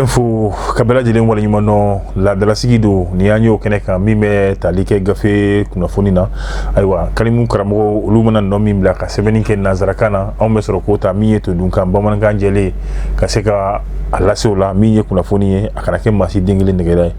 Fo ka bɛɛ lajɛlen waleɲuman dɔn. Laadalasigi don ni y'an y'o kɛnɛ kan min bɛ tali kɛ gafe kunnafoni na. Ayiwa, kalimu karamɔgɔ olu mana nɔ min bila ka sɛbɛnni kɛ nansarakan na, anw bɛ sɔrɔ k'o ta min ye todunkan bamanankan jɛlen ka se ka a lase o la. Min ye kunnafoni ye, a kana kɛ maa si den kelen nɛgɛla ye.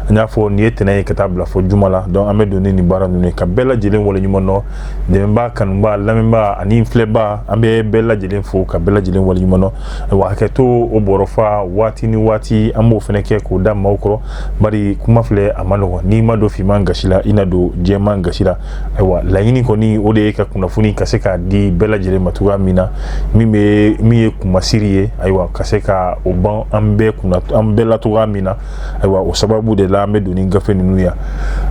An y'a fɔ nin ye tɛnɛn ye ka taa bila fɔ juma la. Donc an bɛ don ni nin baara ninnu ye ka bɛɛ lajɛlen waleɲuman dɔn. Dɛmɛbaa, kanubaa, lamɛnbaa ani filɛbaa, an bɛ bɛɛ lajɛlen fo ka bɛɛ lajɛlen waleɲuman dɔn. Ayiwa, hakɛto o bɔrɔfa waati ni waati, an b'o fana kɛ k'o da maaw kɔrɔ, bari kuma filɛ, a ma nɔgɔn. N'i ma don finman gasi la, i na don jɛman gasi la. Ayiwa, laɲini kɔni o de ye ka kunnafoni ka se k'a di bɛɛ lajɛlen ma cogoya min na, min bɛ min ye kunmasiri ye, ayiwa, ka se ka o ban an bɛɛ kunna, an bɛɛ la cogoya min na. Ayiwa, o sababu de la an bɛ don ni gafe ninnu ye.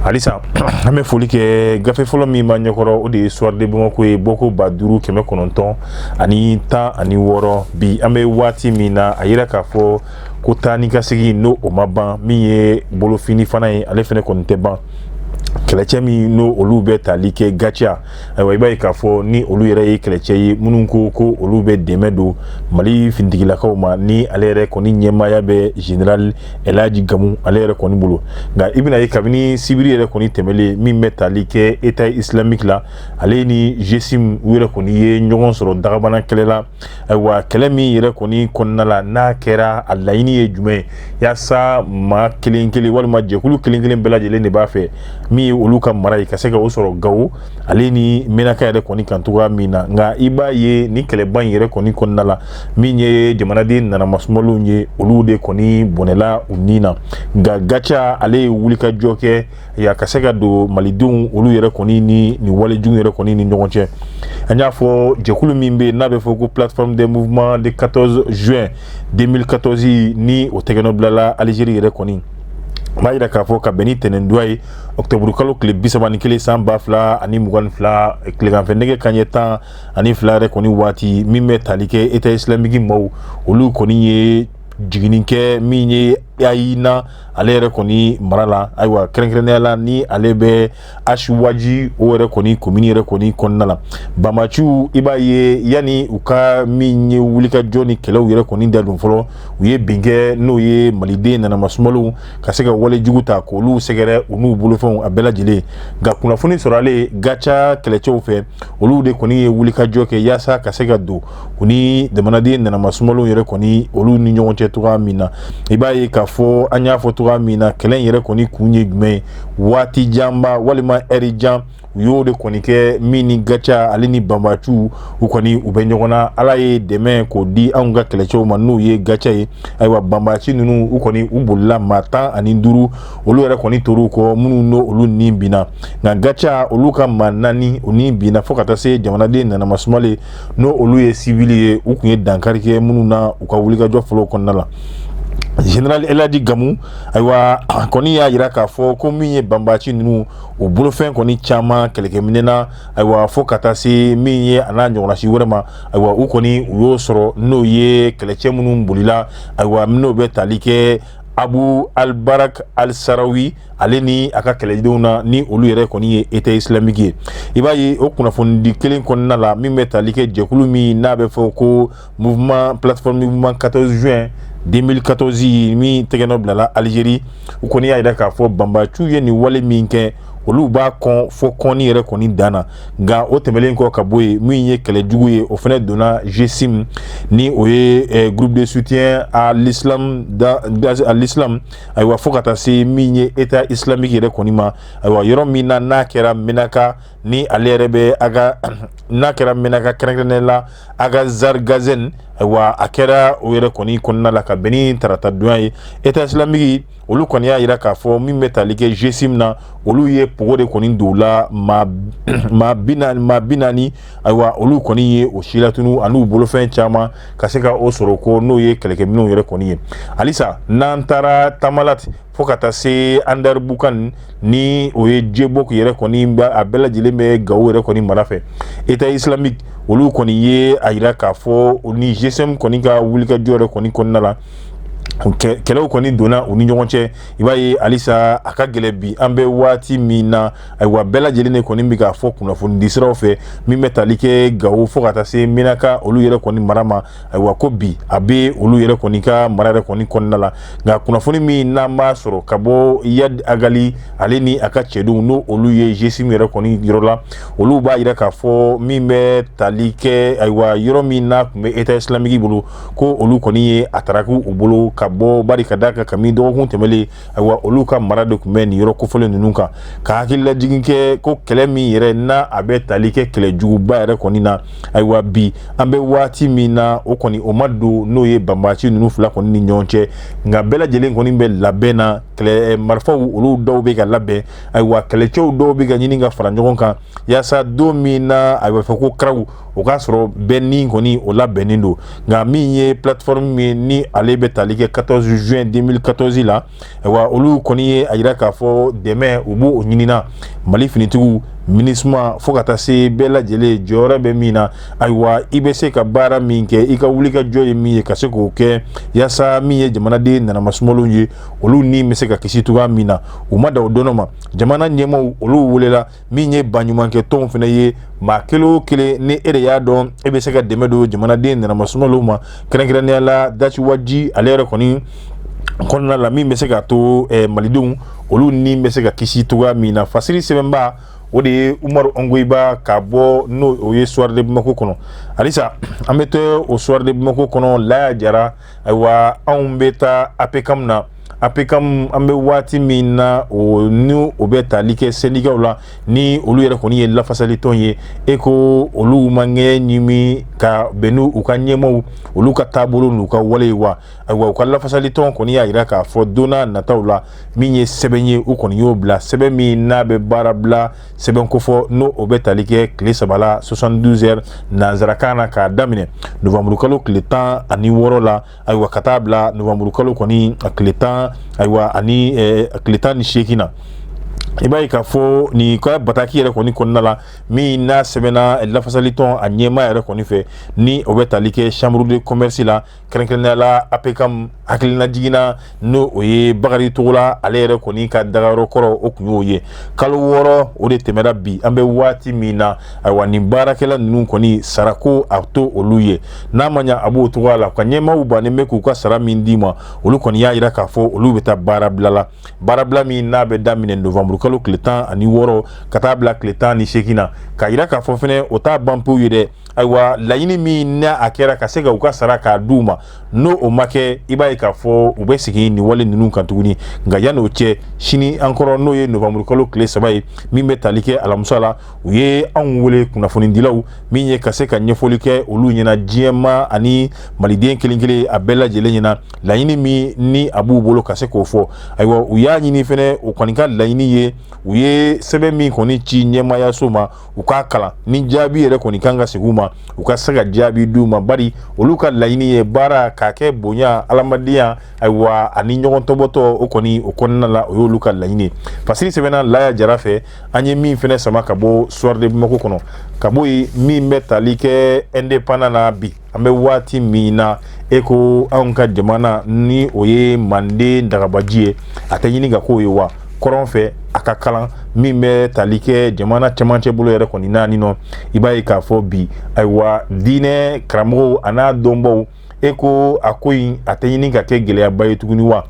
Halisa an bɛ foli kɛ. Gafe fɔlɔ min b'an ɲɛkɔrɔ, o de ye Soir de Bamako ye, bɔko 5916. Bi an bɛ waati min na, a yira k'a fɔ ko taa ni ka segin n'o o ma ban. Min ye bolofini fana ye, ale fana kɔni tɛ ban. Kɛlɛcɛ min n'o olu bɛ tali kɛ GATIA, ayiwa, i b'a ye k'a fɔ ni olu yɛrɛ ye kɛlɛcɛ ye minnu ko ko olu bɛ dɛmɛ don Mali finitigilakaw ma, ni ale yɛrɛ kɔni ɲɛmaaya bɛ général Elhaji Gamu ale yɛrɛ kɔni bolo. Nka i bɛna ye kabini sibiri yɛrɛ kɔni tɛmɛlen, min bɛ tali kɛ État islamique la, ale ni GSIM u yɛrɛ kɔni ye ɲɔgɔn sɔrɔ dagabana kɛlɛ la. Ayiwa, kɛlɛ min yɛrɛ kɔni kɔnɔna la, n'a kɛra, a laɲini ye jumɛn ye? Yaasa maa kelen kelen walima jɛkulu kelen kelen bɛɛ lajɛlen de b'a fɛ min ye olu ka mara ye ka se ka o sɔrɔ Gawo ale ni Menaka yɛrɛ kɔni kan cogoya min na. Nka i b'a ye ni kɛlɛba in yɛrɛ kɔni kɔnɔna la, min ye jamanaden nanamasumalenw ye, olu de kɔni bɔnɛla u ni na. Nka GATIA ale ye wulikajɔ kɛ ya ka se ka don malidenw olu yɛrɛ kɔni ni nin walejugu yɛrɛ kɔni ni ɲɔgɔn cɛ. An y'a fɔ jɛkulu min bɛ yen n'a bɛ fɔ ko Plateforme des mouvements de 14 juin 2014, ni o tɛgɛnɔ bilala Algérie yɛrɛ kɔni, b'a jira k'a fɔ ka bɛn ni tɛnɛndonya ye, octobre kalo tile 31 san 2022, tileganfɛ nɛgɛ kanɲɛ 12 yɛrɛ kɔni waati, min bɛ tali kɛ État islamique maaw, olu kɔni ye jiginni kɛ min ye Ayina ale yɛrɛ kɔni mara la. Ayiwa, kɛrɛnkɛrɛnnenya la, ni ale bɛ Asiwaji o yɛrɛ kɔni commune yɛrɛ kɔni kɔnɔna la, banbaanciw, i b'a ye yanni u ka min ye wulikajɔ ni kɛlɛw yɛrɛ kɔni da don fɔlɔ, u ye bin kɛ n'o ye maliden nanamasumalenw ka se ka walejugu ta k'olu sɛgɛrɛ u n'u bolofɛnw a bɛɛ lajɛlen. Nka kunnafoni sɔrɔlen GATIA kɛlɛcɛw fɛ, olu de kɔni ye wulikajɔ kɛ yaasa ka se ka don u ni jamanaden nanamasumalenw yɛrɛ kɔni olu ni ɲɔgɔn cɛ cogoya min na. I b'a ye k'a fɔ an y'a fɔ cogoya min na, kɛlɛ in yɛrɛ kɔni kun ye jumɛn ye? Waati janba walima ɛri jan, u y'o de kɔni kɛ min ni GATIA ale ni banbaanciw u kɔni u bɛ ɲɔgɔn na. Ala ye dɛmɛ k'o di anw ka kɛlɛcɛw ma, n'o ye GATIA ye. Ayiwa, banbaanci ninnu u kɔni u bolila, maa 15 olu yɛrɛ kɔni tor'u kɔ, minnu n'o olu ni binna. Nka GATIA olu ka maa 4 o ni binna, fo ka taa se jamanaden nanamasumalen n'o olu ye sivili ye, u tun ye dankari kɛ minnu na u ka wulikajɔ fɔlɔ kɔnɔna la. Général Elhaji Gamu, ayiwa, kɔni y'a jira k'a fɔ ko min ye banbaanci ninnu u bolofɛn kɔni caman kɛlɛkɛminɛn na, ayiwa, fo ka taa se min ye a n'a ɲɔgɔnna si wɛrɛ ma, ayiwa, u kɔni u y'o sɔrɔ, n'o ye kɛlɛcɛ minnu bolila, ayiwa, n'o bɛ tali kɛ Abu Albarak Al-Sarawi ale ni a ka kɛlɛdenw na, ni olu yɛrɛ kɔni ye État islamique ye. I b'a ye o kunnafonidi kelen kɔnɔna la, min bɛ tali kɛ jɛkulu min n'a bɛ fɔ ko mouvement Plateforme mouvement 14 juin 2014, min tɛgɛnɔ bilala Algérie, u kɔni y'a jira k'a fɔ banbaanciw ye nin wale min kɛ, olu b'a kɔn fo kɔnni yɛrɛ kɔni dan na. Nka o tɛmɛnen kɔ ka bɔ yen, min ye kɛlɛjugu ye, o fana donna GSIM, ni o ye Groupe de soutien à l'islam, à l'islam, ayiwa, fo ka taa se min ye État islamique yɛrɛ kɔni ma. Ayiwa, yɔrɔ min na n'a kɛra Menaka, ni ale yɛrɛ bɛ a ka n'a kɛra Menaka, kɛrɛnkɛrɛnnenya la Agazargazen, ayiwa, a kɛra o yɛrɛ kɔni kɔnɔna la ka bɛn ni tarata donya ye. État islamique olu kɔni y'a jira k'a fɔ min bɛ tali kɛ GSIM na, olu ye pogo de kɔni don u la, maa 40, maa 40, ayiwa, olu kɔni ye o silatunu an'u bolofɛn caman ka se ka o sɔrɔ ko n'o ye kɛlɛkɛminɛnw yɛrɛ kɔni ye. Halisa n'an taara Tamalate fo ka taa se Andaribukan, ni o ye Jebok yɛrɛ kɔni, a bɛɛ lajɛlen bɛ Gawo yɛrɛ kɔni mara fɛ, État islamique olu kɔni ye a jira k'a fɔ ni GSIM kɔni ka wulikajɔ yɛrɛ kɔni kɔnɔna la. Kɛlɛw kɔni donna u ni ɲɔgɔn cɛ. I b'a ye halisa a ka gɛlɛn bi an bɛ waati min na. Ayiwa, bɛɛ lajɛlen de kɔni bɛ k'a fɔ kunnafoni siraw fɛ, min bɛ tali kɛ Gawo fo ka taa se Menaka, olu yɛrɛ kɔni mara ma. Ayiwa, ko bi a bɛ olu yɛrɛ kɔni ka mara yɛrɛ kɔni kɔnɔna la. Nka kunnafoni min n'an b'a sɔrɔ ka bɔ Iyad Ag Ghali, ale ni a ka cɛdenw, n'o olu ye GSIM yɛrɛ kɔni yɔrɔ la, olu b'a jira k'a fɔ min bɛ tali kɛ, ayiwa, yɔrɔ min n'a tun bɛ État islamique bolo, ko olu kɔni ye a taraku u bolo ka bɔ, bari ka d'a kan kabini dɔgɔkun tɛmɛlen, ayiwa, olu ka mara de tun bɛ nin yɔrɔ kofɔlen ninnu kan. Ka hakililajigin kɛ ko kɛlɛ min yɛrɛ n'a a bɛ tali kɛ kɛlɛ juguba yɛrɛ kɔni na, ayiwa, bi an bɛ waati min na, o kɔni o ma don n'o ye banbaanci ninnu fila kɔni ni ɲɔgɔn cɛ. Nka bɛɛ lajɛlen kɔni bɛ labɛn na, kɛlɛ marifaw olu dɔw bɛ ka labɛn, ayiwa, kɛlɛcɛw dɔw bɛ ka ɲini ka fara ɲɔgɔn kan yaasa don min na a bɛ fɔ ko karaw, o k'a sɔrɔ bɛɛ ni kɔni o labɛnnen don. Nka min ye plateforme min ni ale bɛ tali kɛ 14 juin 2014 la, ayiwa, olu kɔni ye a jira k'a fɔ dɛmɛ u b'o ɲinina Mali finitigiw, MINUSMA, fo ka taa se bɛɛ lajɛlen jɔyɔrɔ bɛ min na. Ayiwa, i bɛ se ka baara min kɛ, i ka wuli ka jɔ ye min ye, ka se k'o kɛ yaasa min ye jamanaden nanamasumalenw ye, olu ni bɛ se ka kisi cogoya min na. U ma da o dɔnɔ ma, jamana ɲɛmaaw olu welela, min ye baɲumankɛ tɔnw fana ye, maa kelen o kelen ni e de y'a dɔn e bɛ se ka dɛmɛ don jamanaden nanamasumalenw ma, kɛrɛnkɛrɛnnenya la Daciwaji ale yɛrɛ kɔni kɔnɔna la, min bɛ se k'a to malidenw olu ni bɛ se ka kisi cogoya min na. Fasiri sɛbɛnba o de ye Umaru Ongoyiba ka bɔ n'o o ye Soir de Bamako kɔnɔ. Halisa an bɛ to o Soir de Bamako kɔnɔ. Laya Jara, ayiwa, anw bɛ taa APCAM na. APCAM, an bɛ waati min na, o ni o bɛ tali kɛ sɛndikaw la, ni olu yɛrɛ kɔni ye lafasalitɔn ye, e ko olu ma ŋɛɲɛ ɲimi ka bɛn n'u ka ɲɛmaaw olu ka taabolo n'u ka wale ye wa. Ayiwa, u ka lafasalitɔn kɔni y'a jira k'a fɔ don n'a nataw la, min ye sɛbɛn ye, u kɔni y'o bila, sɛbɛn min n'a bɛ baara bila sɛbɛn kofɔ, n'o o bɛ tali kɛ tile 3 la, 72 heures nanzarakan na, k'a daminɛ nowanburukalo tile 16 la, ayiwa, ka taa bila nowanburukalo kɔni tile 10, ayiwa, ani tile 18 na. I b'a ye k'a fɔ nin ka bataki yɛrɛ kɔni kɔnɔna la, min n'a sɛbɛnna lafasalitɔn a ɲɛmaa yɛrɛ kɔni fɛ, ni o bɛ tali kɛ chambre de commerce la, kɛrɛnkɛrɛnnenya la APCAM, hakilina jiginna n'o o ye Bakari Togola, ale yɛrɛ kɔni ka dagayɔrɔ kɔrɔ, o tun y'o ye. Kalo 6 o de tɛmɛra. Bi an bɛ waati min na, ayiwa, nin baarakɛla ninnu kɔni sarako a to olu ye, n'a ma ɲa a b'o cogoya la, ka ɲɛmaaw bannen bɛ k'u ka sara min d'i ma, olu kɔni y'a jira k'a fɔ olu bɛ taa baara bila la, baarabila min n'a bɛ daminɛ nowanburukalo tile 16 ka taa bila tile 18 na. K'a jira k'a fɔ fɛnɛ o t'a ban pewu ye dɛ. Ayiwa, laɲini min n'a a kɛra ka se ka u ka sara k'a d'u ma, n'o o ma kɛ, i b'a ye k'a fɔ u bɛ segin nin wale ninnu kan tuguni. Nka yan'o cɛ, sini an kɔrɔ, n'o ye nowanburukalo tile 3 ye, min bɛ tali kɛ alamisa la, u ye anw wele kunnafonidilaw min ye ka se ka ɲɛfɔli kɛ olu ɲɛna, diɲɛma ani maliden kelen kelen a bɛɛ lajɛlen ɲɛna, laɲini min ni a b'u bolo ka se k'o fɔ. Ayiwa, u y'a ɲini fɛnɛ, o kɔni ka laɲini ye, u ye sɛbɛn min kɔni ci ɲɛmaayaso ma, u k'a kalan, ni jaabi yɛrɛ kɔni kan ka segin u ma, u ka se ka jaabi d'u ma, bari olu ka laɲini ye baara k'a kɛ bonya, adamadenya, ayiwa, ani ɲɔgɔn tɔbɔtɔ, o kɔni o kɔnɔna la, o y'olu ka laɲini ye. Fasiri sɛbɛnna Laya Jara fɛ, an ye min fɛnɛ sama ka bɔ Soir de Bamako kɔnɔ. Ka bɔ yen, min bɛ tali kɛ Indépendant na, bi an bɛ waati min na, e ko anw ka jamana ni o ye Manden dagabaji ye, a tɛ ɲini ka k'o ye wa kɔrɔn fɛ a ka kalan, min bɛ tali kɛ jamana cɛmancɛ bolo yɛrɛ kɔni naani nɔ. I b'a ye k'a fɔ bi, ayiwa, diinɛ karamɔgɔw a n'a dɔnbaw, e ko a ko in a tɛ ɲini ka kɛ gɛlɛyaba ye tuguni wa.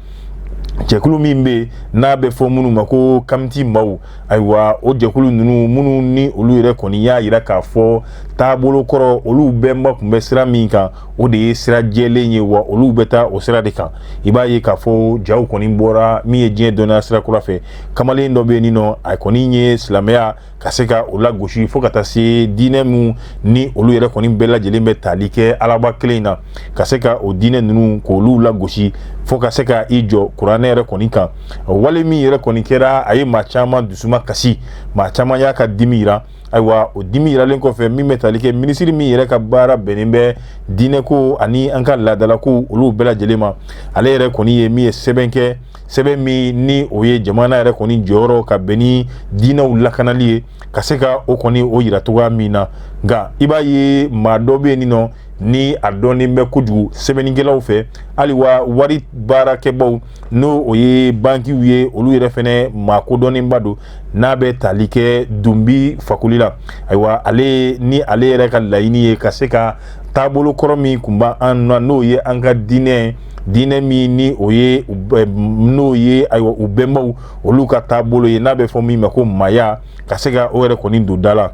Jɛkulu min bɛ yen n'a bɛ fɔ minnu ma ko kamiti maaw, ayiwa, o jɛkulu ninnu minnu ni olu yɛrɛ kɔni y'a jira k'a fɔ taabolo kɔrɔ olu bɛnba tun bɛ sira min kan, o de ye sira jɛlen ye wa, olu bɛ taa o sira de kan. I b'a ye k'a fɔ jaw kɔni bɔra min ye diɲɛ dɔnniya sira kura fɛ, kamalen dɔ bɛ yen nɔ, a kɔni ye silamɛya ka se ka o lagosi fo ka taa se diinɛ min ni olu yɛrɛ kɔni bɛɛ lajɛlen bɛ tali kɛ alaba kelen in na, ka se ka o diinɛ ninnu k'olu lagosi fo ka se ka i jɔ kuranɛ yɛrɛ kɔni kan. Wale min yɛrɛ kɔni kɛra, a ye maa caman dusuma kasi, maa caman y'a ka dimi yira. Ayiwa, o dimi yiralen kɔfɛ, min bɛ tali kɛ minisiri min yɛrɛ ka baara bɛnnen bɛ diinɛko ani an ka laadalako olu bɛɛ lajɛlen ma, ale yɛrɛ kɔni ye min ye sɛbɛn kɛ, sɛbɛn min ni o ye jamana yɛrɛ kɔni jɔyɔrɔ ka bɛn ni diinɛw lakanali ye, ka se ka o kɔni o yira cogoya min na, Nka i b'a ye maa dɔ bɛ yen nɔ ni a dɔnnen bɛ kojugu sɛbɛnnikɛlaw fɛ, hali wa wari baarakɛbaw, n'o o ye bankiw ye, olu yɛrɛ fɛnɛ maa kodɔnnenba don n'a bɛ tali kɛ Dunbi Fakoli la. Ayiwa, ale ni ale yɛrɛ ka laɲini ye ka se ka taabolo kɔrɔ min kun b'an na, n'o ye an ka diinɛ min ni o ye n'o ye ayiwa u bɛnbaw olu ka taabolo ye, n'a bɛ fɔ min ma ko maaya, ka se ka o yɛrɛ kɔni don da la.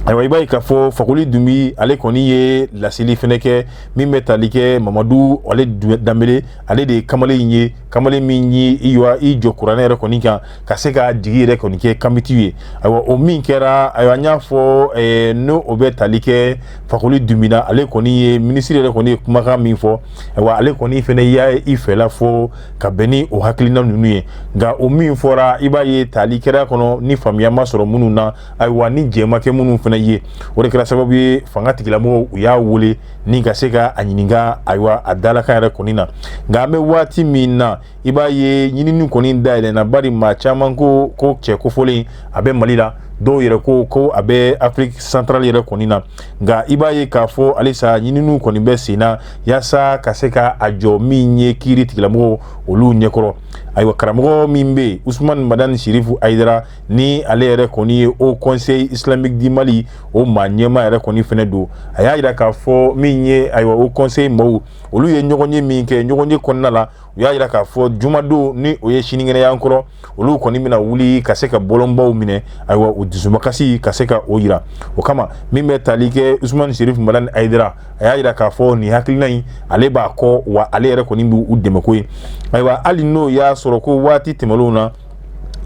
Ayiwa, i b'a ye k'a fɔ Fakoli Dunbi ale kɔni ye laseli fɛnɛ kɛ min bɛ tali kɛ Mamadu ale Danbele. Ale de ye kamalen in ye, kamalen min ye i jɔ kuranɛ yɛrɛ kɔni kan ka se ka jigi yɛrɛ kɔni kɛ kamitiw ye. Ayiwa, o min kɛra, ayiwa, an y'a fɔ n'o o bɛ tali kɛ Fakoli Dunbi na, ale kɔni ye minisiri yɛrɛ kɔni ye kumakan min fɔ. Ayiwa, ale kɔni fɛnɛ y'a i fɛla fɔ ka bɛn ni o hakilina ninnu ye. Nka o min fɔra, i b'a ye tali kɛra kɔnɔ ni faamuya ma sɔrɔ minnu na, ayiwa, ni jɛ ma kɛ minnu fana ye, o de kɛra sababu ye fanga tigilamɔgɔw u y'a wele ni ka se ka a ɲininka, ayiwa, a dalakan yɛrɛ kɔni na. Nka an bɛ waati min na, i b'a ye ɲinini kɔni dayɛlɛnna, bari maa caman ko ko cɛ kofɔlen a bɛ Mali la, dɔw yɛrɛ ko ko a bɛ Afrique centrale yɛrɛ kɔni na. Nka i b'a ye k'a fɔ halisa ɲininiw kɔni bɛ sen na yaasa ka se ka a jɔ min ye kiiri tigilamɔgɔw olu ɲɛkɔrɔ. Ayiwa, karamɔgɔ min bɛ yen, Usumani Madani Sirifu Ayidara, ni ale yɛrɛ kɔni ye Haut Conseil islamique du Mali o maa ɲɛmaa yɛrɛ kɔni fɛnɛ don, a y'a yira k'a fɔ min ye, ayiwa, Haut Conseil maaw olu ye ɲɔgɔnye min kɛ, ɲɔgɔnye kɔnɔna la, u y'a yira k'a fɔ jumadon, ni o ye sinikɛnɛya kɔrɔ, olu kɔni bɛna wuli ka se ka bɔlɔnbaw minɛ, ayiwa, u dusumakasi ka se ka o yira. O kama, min bɛ tali kɛ Usumani Sirifu Madani Ayidara, a y'a yira k'a fɔ nin hakilina in ale b'a kɔ, wa ale yɛrɛ kɔni b'u dɛmɛ ko ye. Ayiwa, hali n'o y'a sɔrɔ ko waati tɛmɛnlenw na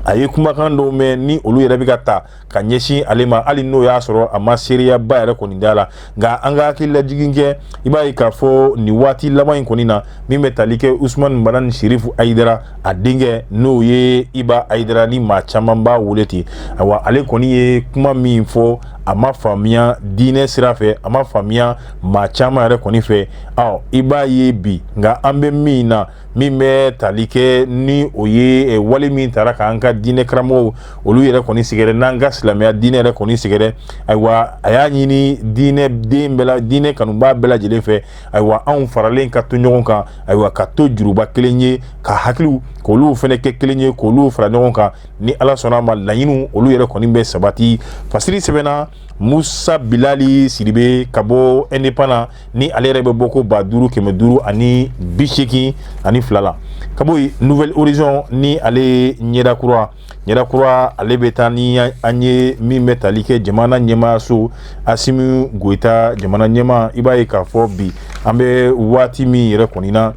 a ye kumakan dɔw mɛn ni olu yɛrɛ bɛ ka ta ka ɲɛsin ale ma, hali n'o y'a sɔrɔ a ma seereyaba yɛrɛ kɔni da la, nka an ka hakililajigin kɛ, i b'a ye k'a fɔ nin waati laban in kɔni na, min bɛ tali kɛ Usumani Madani Sirifu Ayidara, a denkɛ n'o ye Iba Ayidara, ni maa caman b'a wele ten, ayiwa, ale kɔni ye kuma min fɔ, a ma faamuya diinɛ sira fɛ, a ma faamuya maa caman yɛrɛ kɔni fɛ. Ɔ, i b'a ye bi, nka an bɛ min na, min bɛ tali kɛ ni o ye wale min taara k'an ka diinɛ karamɔgɔw olu yɛrɛ kɔni sɛgɛrɛ, n'an ka silamɛya diinɛ yɛrɛ kɔni sɛgɛrɛ, ayiwa, a y'a ɲini diinɛ den bɛɛ la, diinɛ kanubaa bɛɛ lajɛlen fɛ, ayiwa, anw faralen ka to ɲɔgɔn kan, ayiwa, ka to juruba kelen ye, ka hakiliw k'olu fɛnɛ kɛ kelen ye, k'olu fara ɲɔgɔn kan, ni Ala sɔnna a ma, laɲiniw olu yɛrɛ kɔni bɛ sabati. Fasiri sɛbɛnna Musa Bilali Sidibe ka bɔ Indépendant, ni ale yɛrɛ bɛ bɔ ko 5582 la, ka bɔ yen Nouvel Horizon, ni ale ye ɲɛda kura, ɲɛda kura, ale bɛ taa ni an ye min bɛ tali kɛ jamana ɲɛmaayaso Asimi Goyita, jamana ɲɛmaa. I b'a ye k'a fɔ bi an bɛ waati min yɛrɛ kɔni na,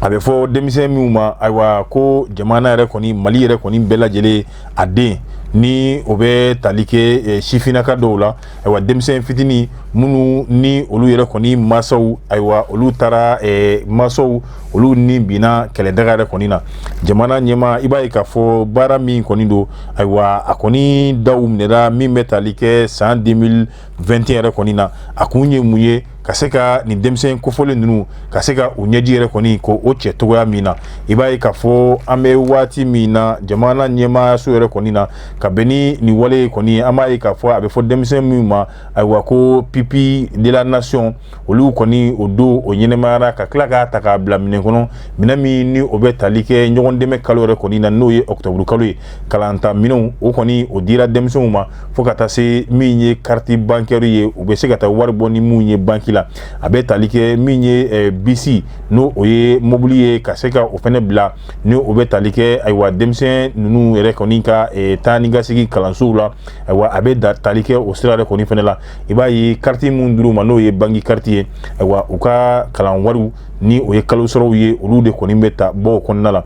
a bɛ fɔ denmisɛn minnu ma, ayiwa, ko jamana yɛrɛ kɔni, Mali yɛrɛ kɔni bɛɛ lajɛlen a den, ni o bɛ tali kɛ sifinnaka dɔw la, ayiwa, denmisɛn fitinin minnu ni olu yɛrɛ kɔni mansaw, ayiwa, olu taara mansaw olu ni binna kɛlɛdaga yɛrɛ kɔni na. Jamana ɲɛmaa, i b'a ye k'a fɔ baara min kɔni don, ayiwa, a kɔni daw minɛra min bɛ tali kɛ san 2021 yɛrɛ kɔni na. A kun ye mun ye? Ka se ka nin denmisɛn kofɔlen ninnu, ka se ka u ɲɛji yɛrɛ kɔni ko o cɛ cogoya min na. I b'a ye k'a fɔ an bɛ waati min na, jamana ɲɛmaayaso yɛrɛ kɔni na, ka bɛn ni nin wale kɔni, an b'a ye k'a fɔ a bɛ fɔ denmisɛn minnu ma, ayiwa, ko pupilles de la nation, olu kɔni o don o ɲɛnɛmayara ka tila k'a ta k'a bila minɛn kɔnɔ, minɛn min ni o bɛ tali kɛ ɲɔgɔn dɛmɛ kalo yɛrɛ kɔni na, n'o ye octobre kalo ye. Kalanta minɛnw o kɔni o dira denmisɛnw ma, fo ka taa se min ye carte bancaire ye, u bɛ se ka taa wari bɔ ni mun ye banki la. A bɛ tali kɛ min ye bisi, n'o o ye mobili ye, ka se ka o fɛnɛ bila, ni o bɛ tali kɛ, ayiwa, denmisɛn ninnu yɛrɛ kɔni ka taa ni ka segin kalansow la. Ayiwa, a bɛ tali kɛ o sira yɛrɛ kɔni fɛnɛ la. I b'a ye carte mun dir'u ma, n'o ye banki carte ye, ayiwa, u ka kalan wariw, ni o ye kalo sɔrɔw ye, olu de kɔni bɛ ta bɔ o kɔnɔna la.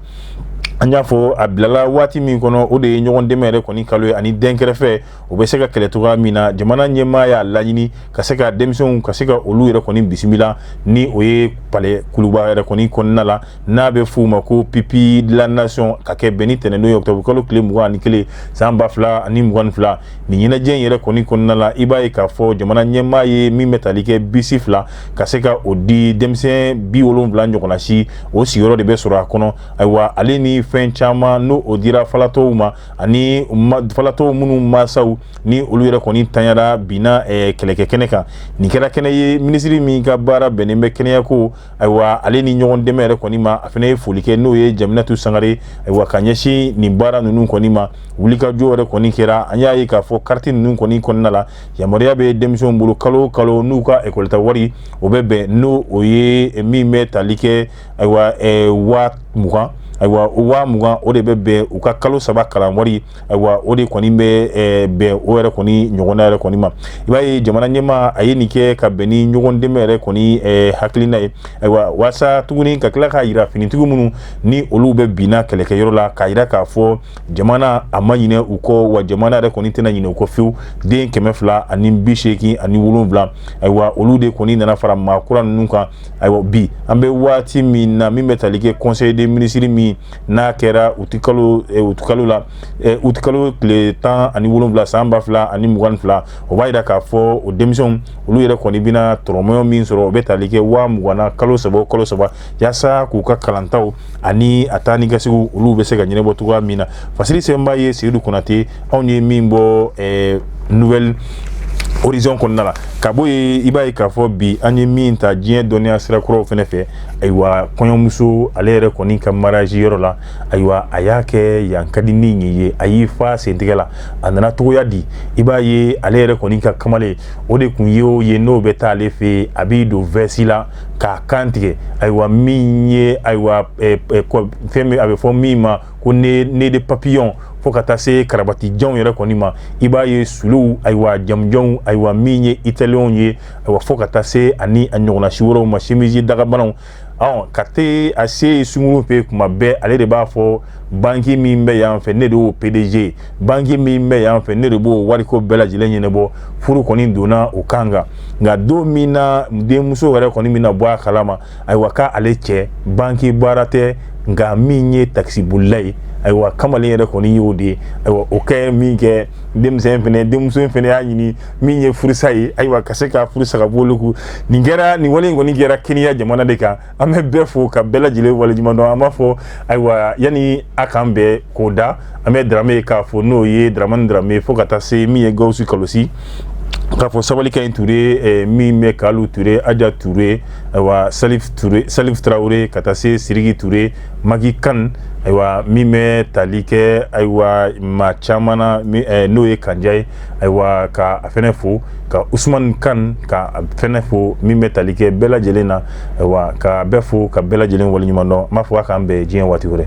An y'a fɔ a bilala waati min kɔnɔ, o de ye ɲɔgɔn dɛmɛ yɛrɛ kɔni kalo ye, ani dɛnkɛrɛfɛ o bɛ se ka kɛlɛ cogoya min na. Jamana ɲɛmaa y'a laɲini ka se ka denmisɛnw, ka se ka olu yɛrɛ kɔni bisimila, ni o ye palais Kuluba yɛrɛ kɔni kɔnɔna la, n'a bɛ f'u ma ko pupilles de la nation, ka kɛ bɛn ni tɛnɛndon ye, octobre kalo tile 21 san 2022. Nin ɲɛnajɛ in yɛrɛ kɔni kɔnɔna la, i b'a ye k'a fɔ jamana ɲɛmaa ye min bɛ tali kɛ bisi 2, ka se ka o di denmisɛn 70 ɲɔgɔnna si, o sigiyɔrɔ de bɛ sɔrɔ a kɔnɔ. Ayiwa, ale ni fɛn caman n'o o dira falatɔw ma, ani falatɔw minnu mansaw ni olu yɛrɛ kɔni tanyara binna kɛlɛkɛ kɛnɛ kan. Nin kɛra kɛnɛ ye, minisiri min ka baara bɛnnen bɛ kɛnɛyako, ayiwa, ale ni ɲɔgɔn dɛmɛ yɛrɛ kɔni ma, a fana ye foli kɛ, n'o ye Jaminatu Sangare, ayiwa, ka ɲɛsin nin baara ninnu kɔni ma. Wulikajɔ yɛrɛ kɔni kɛra. An y'a ye k'a fɔ kariti ninnu kɔni kɔnɔna la, yamaruya bɛ denmisɛnw bolo kalo o kalo, n'u ka ekɔlita wari o bɛ bɛn n'o o ye min bɛ tali kɛ, ayiwa, 20 000, ayiwa, o 20 000, o de bɛ bɛn u ka kalo 3 kalan wari. Ayiwa, o de kɔni bɛ bɛn o yɛrɛ kɔni ɲɔgɔnna yɛrɛ kɔni ma. I b'a ye jamana ɲɛmaa a ye nin kɛ ka bɛn ni ɲɔgɔn dɛmɛ yɛrɛ kɔni hakilina ye. Ayiwa, waasa tuguni ka tila k'a yira finitigi minnu ni olu bɛ binna kɛlɛkɛyɔrɔ la, k'a yira k'a fɔ jamana a ma ɲinɛ u kɔ, wa jamana yɛrɛ kɔni tɛna ɲinɛ u kɔ fiyewu. Den 287, ayiwa, olu de kɔni nana fara maa kura ninnu kan. Ayiwa, bi an bɛ waati min na, min bɛ tali kɛ conseil des ministres min n'a kɛra utikalo la, utikalo tile 17 san 2022, o b'a yira k'a fɔ o denmisɛnw olu yɛrɛ kɔni bɛna tɔrɔmɔɲɔ min sɔrɔ, o bɛ tali kɛ 20 000 na kalo 3 o kalo 3, yaasa k'u ka kalantaw ani a taa ni ka seginw olu bɛ se ka ɲɛnabɔ cogoya min na. Fasiri sɛbɛnba ye Seyidu Konate, anw ye min bɔ Nouvel Horizon kɔnɔna la. Ka bɔ yen, i b'a ye k'a fɔ bi an ye min ta diɲɛ dɔnniya sira kuraw fɛnɛ fɛ, ayiwa, kɔɲɔmuso ale yɛrɛ kɔni ka mariage yɔrɔ la, ayiwa, a y'a kɛ yan ka di ni nin ye, a y'i fa sentigɛ la, a nana togoya di. I b'a ye ale yɛrɛ kɔni ka kamalen o de kun ye o ye, n'o bɛ taa ale fɛ yen, a b'i don veste la k'a kan tigɛ. Ayiwa, min ye, ayiwa, fɛn min a bɛ fɔ min ma ko nez de papillon, fo ka taa se karabati janw yɛrɛ kɔni ma, i b'a ye suluw, ayiwa, jamujanw, ayiwa, min ye italiyɛnw ye, ayiwa, fo ka taa se ani a ɲɔgɔnna si wɛrɛw ma, chemise dagabanaw. Ka te a se sunkuru fɛ kuma bɛɛ, ale de b'a fɔ banki min bɛ yan fɛ, ne de y'o PDG, banki min bɛ yan fɛ, ne de b'o wariko bɛɛ lajɛlen ɲɛnabɔ. Furu kɔni donna o kan kan, nka don min na denmuso yɛrɛ kɔni bɛna bɔ a kalama, ayiwa, k'ale cɛ banki baara tɛ, nka min ye takisibolila ye, ayiwa, kamalen yɛrɛ kɔni y'o de ye. Ayiwa, o kɛ min kɛ, denmisɛn fɛnɛ, denmuso in fɛnɛ y'a ɲini min ye furusa ye, ayiwa, ka se ka furu sa ka bɔ olu kun. Nin kɛra, nin wale in kɔni kɛra Keniya jamana de kan. An bɛ bɛɛ fo ka bɛɛ lajɛlen waleɲuman dɔn. An b'a fɔ, ayiwa, yanni a k'an bɛn k'o da, an bɛ Darame k'a fɔ, n'o ye Daramani Darame, fo ka taa se min ye Gawusu Kalosi, k'a fɔ sabali ka ɲi Ture, min bɛ Kalu Ture, Aja Ture, ayiwa, Salif Ture, Salif Tarawele, ka taa se Siriki Ture, Maki Kan, ayiwa, min bɛ tali kɛ, ayiwa, maa caman na, n'o ye Kanja ye, ayiwa, ka a fɛnɛ fo, ka Usumani Kan ka a fɛnɛ fo, min bɛ tali kɛ bɛɛ lajɛlen na, ayiwa, ka bɛɛ fo ka bɛɛ lajɛlen waleɲuman dɔn. N b'a fɔ a k'an bɛn diɲɛ waati wɛrɛ.